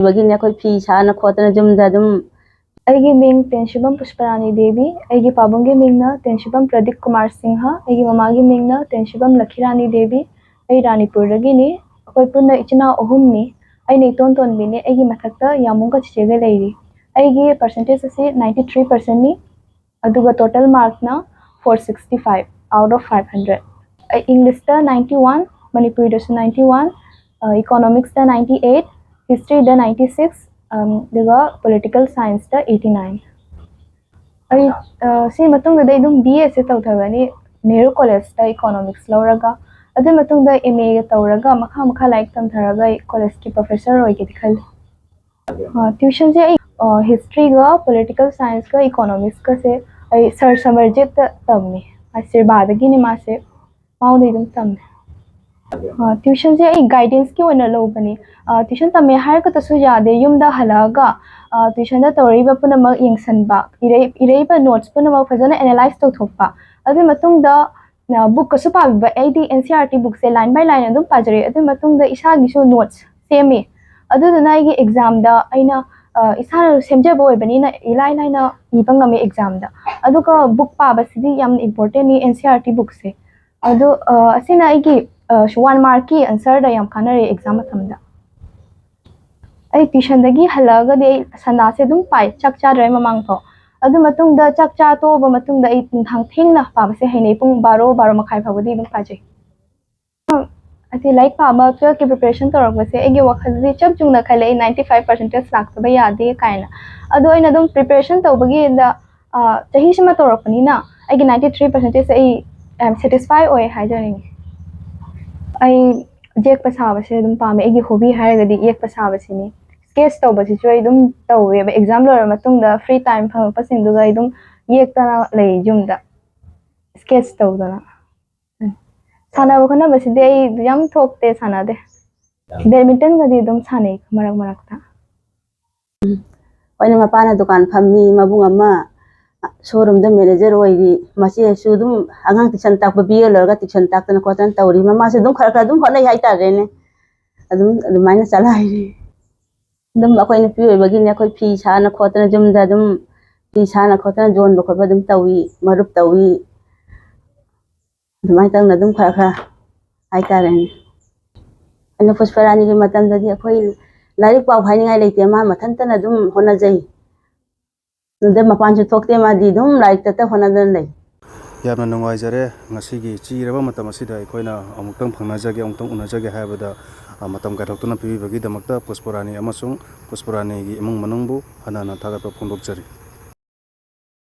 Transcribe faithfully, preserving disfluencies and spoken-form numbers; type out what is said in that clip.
ꯕꯒꯤꯅꯦ ꯑꯩꯈꯣꯏ ꯐꯤ ꯁꯥꯅ ꯈꯣꯠꯇꯅ ꯌꯨꯝꯗ ꯑꯗꯨꯝ ꯑꯩꯒꯤ ꯃꯤꯡ ꯇꯦꯟꯁꯤꯕꯝ ꯄꯨꯁꯄꯔꯥꯅꯤ ꯗꯦꯕꯤ, ꯑꯩꯒꯤ ꯄꯥꯕꯨꯡꯒꯤ ꯃꯤꯡꯅ ꯇꯦꯟꯁꯤꯕꯝ ꯄ꯭ꯔꯗꯤꯞ ꯀꯨꯃꯥꯔ ꯁꯤꯡꯍ, ꯑꯩꯒꯤ ꯃꯃꯥꯒꯤ ꯃꯤꯡꯅ ꯇꯦꯟꯁꯤꯕꯝ ꯂꯈꯤꯔꯥꯅꯤ ꯗꯦꯕꯤ꯫ ꯑꯩ ꯔꯥꯅꯤꯄꯨꯔꯗꯒꯤꯅꯤ꯫ ꯑꯩꯈꯣꯏ ꯄꯨꯟꯅ ꯏꯆꯤꯟ ꯏꯅꯥꯎ ꯑꯍꯨꯝꯅꯤ꯫ ꯑꯩꯅ ꯏꯇꯣꯟ ꯇꯣꯟꯕꯤꯅꯤ꯫ ꯑꯩꯒꯤ ꯃꯊꯛꯇ ꯌꯥꯝꯕꯨꯡꯒ ꯆꯤꯆꯦꯒ ꯂꯩꯔꯤ꯫ ꯑꯩꯒꯤ percentage ꯑꯁꯤ ninety three percentꯅꯤ꯫ ꯑꯗꯨꯒ total markꯅ four sixty five out of five hundred꯫ ꯑꯩ Englishꯇ ninety one, ꯃꯅꯤꯄꯨꯔꯤꯗꯁꯨ ninety one, economicsꯇ ninety eight, historyꯗ ninety six, ꯑꯗꯨꯒ political scienceꯇ eighty nine꯫ ꯑꯩ ꯁꯤ ꯃꯇꯨꯡꯗꯗꯤ ꯑꯩ ꯑꯗꯨꯝ B Aꯁꯦ ꯇꯧꯊꯒꯅꯤ, ꯅꯦꯍꯔꯨ ꯀꯣꯂꯦꯖꯇ economics ꯂꯧꯔꯒ꯫ ꯑꯗꯨꯒꯤ ꯃꯇꯨꯡꯗ M Aꯒ ꯇꯧꯔꯒ ꯃꯈꯥ ꯃꯈꯥ ꯂꯥꯏꯔꯤꯛ ꯇꯝꯊꯔꯒ ꯑꯩ ꯀꯣꯂꯦꯖꯀꯤ professor ꯑꯣꯏꯒꯦꯗꯤ ꯈꯜꯂꯤ꯫ Tuitionꯁꯦ ꯑꯩ historyꯒ political scienceꯀ economicsꯀꯁꯦ ꯑꯩ ꯁꯔ ꯁꯃꯔꯖꯤꯠꯇ ꯇꯝꯃꯤ꯫ ꯁꯤꯔꯕꯥꯗꯒꯤꯅꯤ ꯃꯥꯁꯦ꯫ ꯃꯉꯣꯟꯗ ꯑꯗꯨꯝ ꯇꯝꯃꯦ꯫ Tuitionꯁꯦ ꯑꯩ guidanceꯀꯤ ꯑꯣꯏꯅ ꯂꯧꯕꯅꯤ꯫ Tuition ꯇꯝꯃꯦ ꯍꯥꯏꯔꯒꯇꯁꯨ ꯌꯥꯗꯦ꯫ ꯌꯨꯝꯗ ꯍꯜꯂꯛꯑꯒ tuitionꯗ ꯇꯧꯔꯛꯏꯕ ꯄꯨꯝꯅꯃꯛ ꯌꯦꯡꯁꯤꯟꯕ, ꯏꯔꯛꯏꯕ notes ꯄꯨꯝꯅꯃꯛ ꯐꯖꯅ analyse ꯇꯧꯊꯣꯛꯄ꯫ ꯑꯗꯨꯒꯤ ꯃꯇꯨꯡꯗ bookꯀꯁꯨ ꯄꯥꯕꯤꯕ꯫ ꯑꯩꯗꯤ N C E R T bookꯁꯦ line by line ꯑꯗꯨꯝ ꯄꯥꯖꯔꯛꯑꯦ꯫ ꯑꯗꯨꯒꯤ ꯃꯇꯨꯡꯗ ꯏꯁꯥꯒꯤꯁꯨ notes ꯁꯦꯝꯃꯤ꯫ ꯑꯗꯨꯗꯨꯅ ꯑꯩꯒꯤ examꯗ ꯑꯩꯅ ꯏꯁꯥꯅ ꯁꯦꯝꯖꯕ ꯑꯣꯏꯕꯅꯤꯅ ꯏꯂꯥꯏ ꯂꯥꯏꯅ ꯏꯕ ꯉꯝꯃꯦ examꯗ꯫ ꯑꯗꯨꯒ book ꯄꯥꯕꯁꯤꯗꯤ ꯌꯥꯝꯅ importantꯅꯤ N C E R T bookꯁꯦ꯫ ꯑꯗꯣ ꯑꯁꯤꯅ ꯑꯩꯒꯤ one markꯀꯤ answerꯗ ꯌꯥꯝ ꯀꯥꯟꯅꯔꯦ exam ꯃꯇꯝꯗ꯫ ꯑꯩ tuitionꯗꯒꯤ ꯍꯜꯂꯛꯑꯒꯗꯤ ꯑꯩ ꯁꯟꯅꯥꯁꯦ ꯑꯗꯨꯝ ꯄꯥꯏ, ꯆꯥꯛ ꯆꯥꯗ꯭ꯔꯤꯉꯩ ꯃꯃꯥꯡꯐꯥꯎ꯫ ꯑꯗꯨ ꯃꯇꯨꯡꯗ ꯆꯥꯛ ꯆꯥ ꯇꯣꯛꯑꯕ ꯃꯇꯨꯡꯗ ꯑꯩ ꯅꯨꯡꯗꯥꯡ ꯊꯦꯡꯅ ꯄꯥꯕꯁꯦ ꯍꯩꯅꯩ, ꯄꯨꯡ ꯕꯥꯔꯣ, ꯕꯥꯔꯣ ꯃꯈꯥꯏ ꯐꯥꯎꯕꯗꯤ ꯑꯗꯨꯝ ꯄꯥꯖꯩ꯫ ꯍꯥꯏꯗꯤ ꯂꯥꯏꯔꯤꯛ ꯄꯥꯕ, twelfthꯀꯤ preparation ꯇꯧꯔꯛꯄꯁꯦ ꯑꯩꯒꯤ ꯋꯥꯈꯜꯗꯗꯤ ꯏꯆꯝ ꯆꯨꯝꯅ ꯈꯜꯂꯦ, ꯑꯩ ninety five percentage ꯂꯥꯛꯇꯕ ꯌꯥꯗꯦ ꯀꯥꯏꯅ꯫ ꯑꯗꯣ ꯑꯩꯅ ꯑꯗꯨꯝ preparation ꯇꯧꯕꯒꯤꯗ ꯆꯍꯤꯁꯤꯃ ꯇꯧꯔꯛꯄꯅꯤꯅ ꯑꯩꯒꯤ ninety three percentageꯁꯦ ꯑꯩ ꯌꯥꯝ satisfy ꯑꯣꯏ ꯍꯥꯏꯖꯅꯤꯡꯉꯤ꯫ ꯑꯩ ꯌꯦꯛꯄ ꯁꯥꯕꯁꯦ ꯑꯗꯨꯝ ꯄꯥꯝꯃꯦ꯫ ꯑꯩꯒꯤ hobby ꯍꯥꯏꯔꯒꯗꯤ ꯌꯦꯛꯄ ꯁꯥꯕꯁꯤꯅꯤ꯫ Sketch ꯇꯧꯕꯁꯤꯁꯨ ꯑꯩ ꯑꯗꯨꯝ ꯇꯧꯋꯦꯕ꯫ Exam ꯂꯣꯏꯔ ꯃꯇꯨꯡꯗ free time ꯐꯪꯉꯛꯄꯁꯤꯡꯗꯨꯒ ꯑꯩ ꯑꯗꯨꯝ ꯌꯦꯛꯇꯅ ꯂꯩ ꯌꯨꯝꯗ sketch ꯇꯧꯗꯅ꯫ ꯁꯥꯟꯅꯕ ꯈꯣꯠꯅꯕꯁꯤꯗꯤ ꯑꯩ ꯌꯥꯝ ꯊꯣꯛꯇꯦ, ꯁꯥꯟꯅꯗꯦ꯫ Badmintonꯒꯗꯤ ꯑꯗꯨꯝ ꯁꯥꯟꯅꯩ ꯃꯔꯛ ꯃꯔꯛꯇ꯫ ꯑꯩꯈꯣꯏꯅ ꯃꯄꯥꯅ ꯗꯨꯀꯥꯟ ꯐꯝꯃꯤ, ꯃꯕꯨꯡ ꯑꯃ showroomꯗ manager ꯑꯣꯏꯔꯤ, ꯃꯆꯦꯁꯨ ꯑꯗꯨꯝ ꯑꯉꯥꯡ tuition ꯇꯥꯛꯄ, B A ꯂꯣꯏꯔꯒ tuition ꯇꯥꯛꯇꯅ ꯈꯣꯠꯇꯅ ꯇꯧꯔꯤ꯫ ꯃꯃꯥꯁꯨ ꯑꯗꯨꯝ ꯈꯔ ꯈꯔ ꯑꯗꯨꯝ ꯍꯣꯠꯅꯩ ꯍꯥꯏꯇꯥꯔꯦꯅꯦ꯫ ꯑꯗꯨꯝ ꯑꯗꯨꯃꯥꯏꯅ ꯆꯂꯥꯏꯔꯤ꯫ ꯑꯗꯨꯝ ꯑꯩꯈꯣꯏ ꯅꯨꯄꯤ ꯑꯣꯏꯕꯒꯤꯅꯦ, ꯑꯩꯈꯣꯏ ꯐꯤ ꯁꯥꯅ ꯈꯣꯠꯇꯅ, ꯌꯨꯝꯗ ꯑꯗꯨꯝ ꯐꯤ ꯁꯥꯅ ꯈꯣꯠꯇꯅ ꯌꯣꯟꯕ ꯈꯣꯠꯄ ꯑꯗꯨꯝ ꯇꯧꯏ, ꯃꯔꯨꯞ ꯇꯧꯏ꯫ ꯑꯗꯨꯃꯥꯏꯅ ꯇꯧꯅ ꯑꯗꯨꯝ ꯈꯔ ꯈꯔ ꯍꯥꯏꯇꯥꯔꯦꯅꯦ꯫ ꯑꯗꯣ ꯄꯨꯁꯄꯔꯥꯅꯤꯒꯤ ꯃꯇꯝꯗꯗꯤ ꯑꯩꯈꯣꯏ ꯂꯥꯏꯔꯤꯛ ꯄꯥꯎ ꯍꯥꯏꯅꯤꯡꯉꯥꯏ ꯂꯩꯇꯦ, ꯃꯥ ꯃꯊꯟꯇꯅ ꯑꯗꯨꯝ ꯍꯣꯠꯅꯖꯩ꯫ ꯑꯗꯨꯗ ꯃꯄꯥꯟꯁꯨ ꯊꯣꯛꯇꯦ, ꯃꯥꯗꯤ ꯑꯗꯨꯝ ꯂꯥꯏꯔꯤꯛꯇꯇ ꯍꯣꯠꯅꯗꯅ ꯂꯩ꯫ ꯌꯥꯝꯅ ꯅꯨꯡꯉꯥꯏꯖꯔꯦ, ꯉꯁꯤꯒꯤ ꯆꯤꯔꯕ ꯃꯇꯝ ꯑꯁꯤꯗ ꯑꯩꯈꯣꯏꯅ ꯑꯃꯨꯛꯇꯪ ꯐꯪꯅꯖꯒꯦ, ꯑꯃꯨꯛꯇꯪ ꯎꯅꯖꯒꯦ ꯍꯥꯏꯕꯗ, ꯑ, ꯃꯇꯝ ꯀꯥꯏꯊꯣꯛꯇꯨꯅ ꯄꯤꯕꯤꯕꯒꯤꯗꯃꯛꯇ ꯄꯨꯁꯄꯔꯥꯅꯤ ꯑꯃꯁꯨꯡ ꯄꯨꯁꯄꯔꯥꯅꯤꯒꯤ ꯏꯃꯨꯡ ꯃꯅꯨꯡꯕꯨ ꯍꯟꯅ ꯍꯟꯅ ꯊꯥꯒꯠꯄ ꯐꯣꯡꯗꯣꯛꯆꯔꯤ꯫